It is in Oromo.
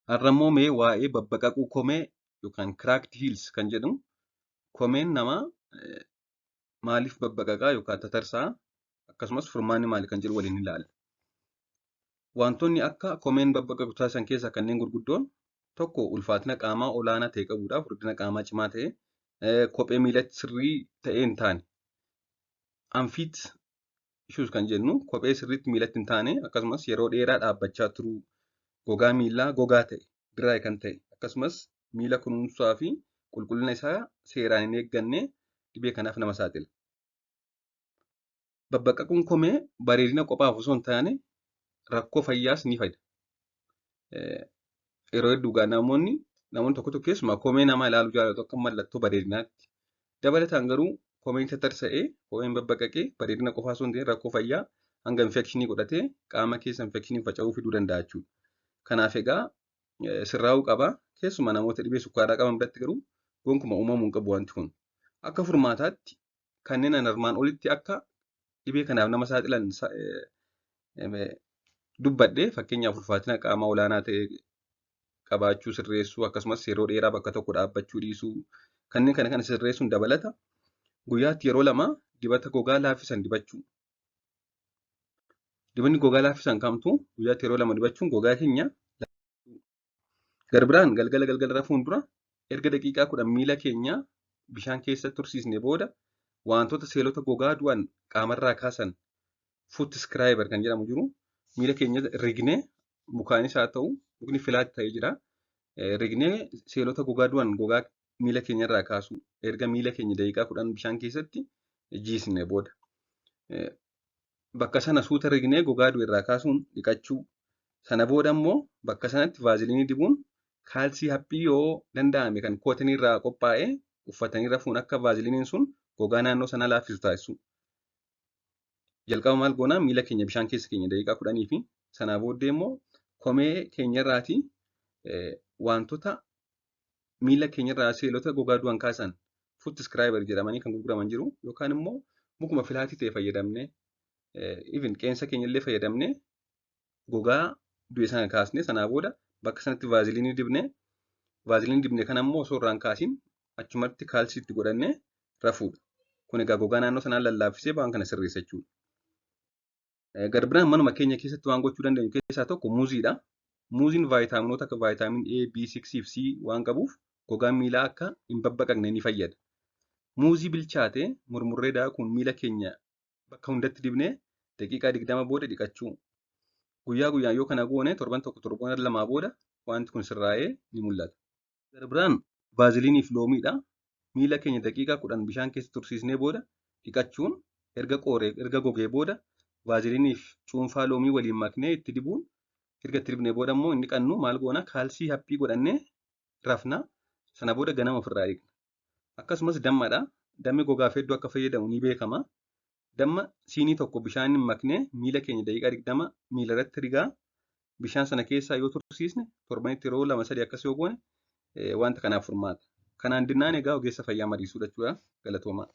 Har'a immoo mee waa'ee babbaqaquu komee yookaan cracked heels kan jedhu komeen namaa maaliif babbaqaqaa yookaan tatarsa'a akkasumas furmaanni maali kan jedhu waliin ilaalla. Wantoonni akka komeen babbaqaqu taasisan keessaa kanneen gurguddoon tokko ulfaatina qaamaa olaanaa ta'e qabuudhaaf furdina qaamaa cimaa ta'e, kophee miilatti sirrii ta'ee hin taane, unfit shoes kan jennu kophee sirriitti miilatti hin taane, akkasumas yeroo dheeraa dhaabbachaa turuu, gogaa miillaa gogaa ta'e, dry kan ta'e, akkasumas miila kunuunsaa fi qulqullina isaa seeraan hin eegganne dhibee kanaaf nama saaxila. Babbaqaquun komee bareedina qofaaf osoo hin taane rakkoo fayyaas ni fida. Yeroo hedduu namoonni tokko tokko keessumaa komee namaa ilaaluu jaalatu akka mallattoo bareedinaatti. Dabalataan garuu komeen tatarsa'ee, komeen babbaqaqee bareedina qofaa osoo hin ta'in rakkoo fayyaa hanga infekshinii godhatee qaama keessa infekshiniin faca'uu fiduu danda'a jechuudha. Kanaaf egaa sirraa'uu qaba. Keessumaa namoota dhibee sukkaaraa qaban biratti garuu gonkumaa uumamuu hin qabu wanti kun. Akka furmaataatti kanneen armaan olitti akka dhibee kanaaf nama saaxilan dubbadhee, fakkeenyaaf ulfaatina qaamaa olaanaa ta'e qabaachuu sirreessuu, akkasumas yeroo dheeraa bakka tokko dhaabbachuu dhiisuu, kanneen kana kana sirreessuun dabalata guyyaatti yeroo 2 dibata gogaa laaffisan dibachuu. Dibanni gogaa laaffisan kamtu guyyaatti yeroo 2 dibachuun gogaa keenya garbiraan galgala galgala rafuun dura erga daqiiqaa 10 miila keenya bishaan keessa tursiisne booda wantoota seelota gogaa du'an qaamarraa kaasan foot scrubber kan jedhamu jiru miila keenya rignee mukaanis haa ta'u mukni filaat ta'ee jira. Rignee seelota gogaa du'an gogaa miila keenyarraa kaasu erga miila keenya daqiiqaa 10 bishaan keessatti jiisne booda. Bakka sana suuta rignee gogaa du'e irraa kaasuun dhiqachuu. Sana booda immoo bakka sanatti vaaziliinii dibuun kaalsii haphii yoo danda'ame kan kootinii irraa qophaa'e uffatanii rafuun akka vaaziliiniin sun gogaa naannoo sanaa laaffisu taasisu. Jalqaba maal goonaa miila keenya bishaan keessa keenya daqiiqaa 10 fi sanaa booddee immoo komee keenyarraatii wantoota miila keenyarraa seelota gogaa du'an kaasan foot scrubber jedhamanii kan gurguraman jiru yookaan immoo mukuma filaatii ta'e fayyadamnee even qeensa keenyallee fayyadamnee gogaa du'e sana kaasnee sanaa booda bakka sanatti vaaziliinii dibnee vaaziliinii dibne kana immoo osoo irraan kaasiin achumatti kaalsii itti godhannee rafuudha. Kun egaa gogaa naannoo sanaa lallaaffisee waan kana sirreessa jechuudha. Garbiraan manuma keenya keessatti waan gochuu dandeenyu keessaa tokko muuziidha. Muuziin vaayitaaminoota akka vaayitaamin A, B6 fi C waan qabuuf gogaan miilaa akka hin babbaqaqne ni fayyada. Muuzii bilchaate murmurree daakuun miila keenya bakka hundatti dibnee daqiiqaa 20 booda dhiqachuu. Guyyaa guyyaan yoo kana goone torban tokko torban 2 booda wanti kun sirraa'ee ni mul'ata. Garbiraan vaaziliinii fi loomiidha. Miila keenya daqiiqaa 10 bishaan keessa tursiisnee booda dhiqachuun erga qooree erga gogee booda vaaziliinii fi cuunfaa loomii waliin maknee itti dibuun erga itti dibnee booda immoo inni qannu maal goona kaalsii haphii godhannee rafna. Sana booda ganama ofirraa dhiqna. Akkasumas dammadha. Dammi gogaaf hedduu akka fayyadamu ni beekama. Damma siinii tokko bishaan maknee miila keenya daqiiqaa 20 miila irratti rigaa bishaan sana keessaa yoo tursiisne torbanitti yeroo 2 3 akkas yoo goone wanta kanaaf furmaata. Kanaan dinnaan egaa ogeessa fayyaa mariisuu jechuudha. Galatoomaa.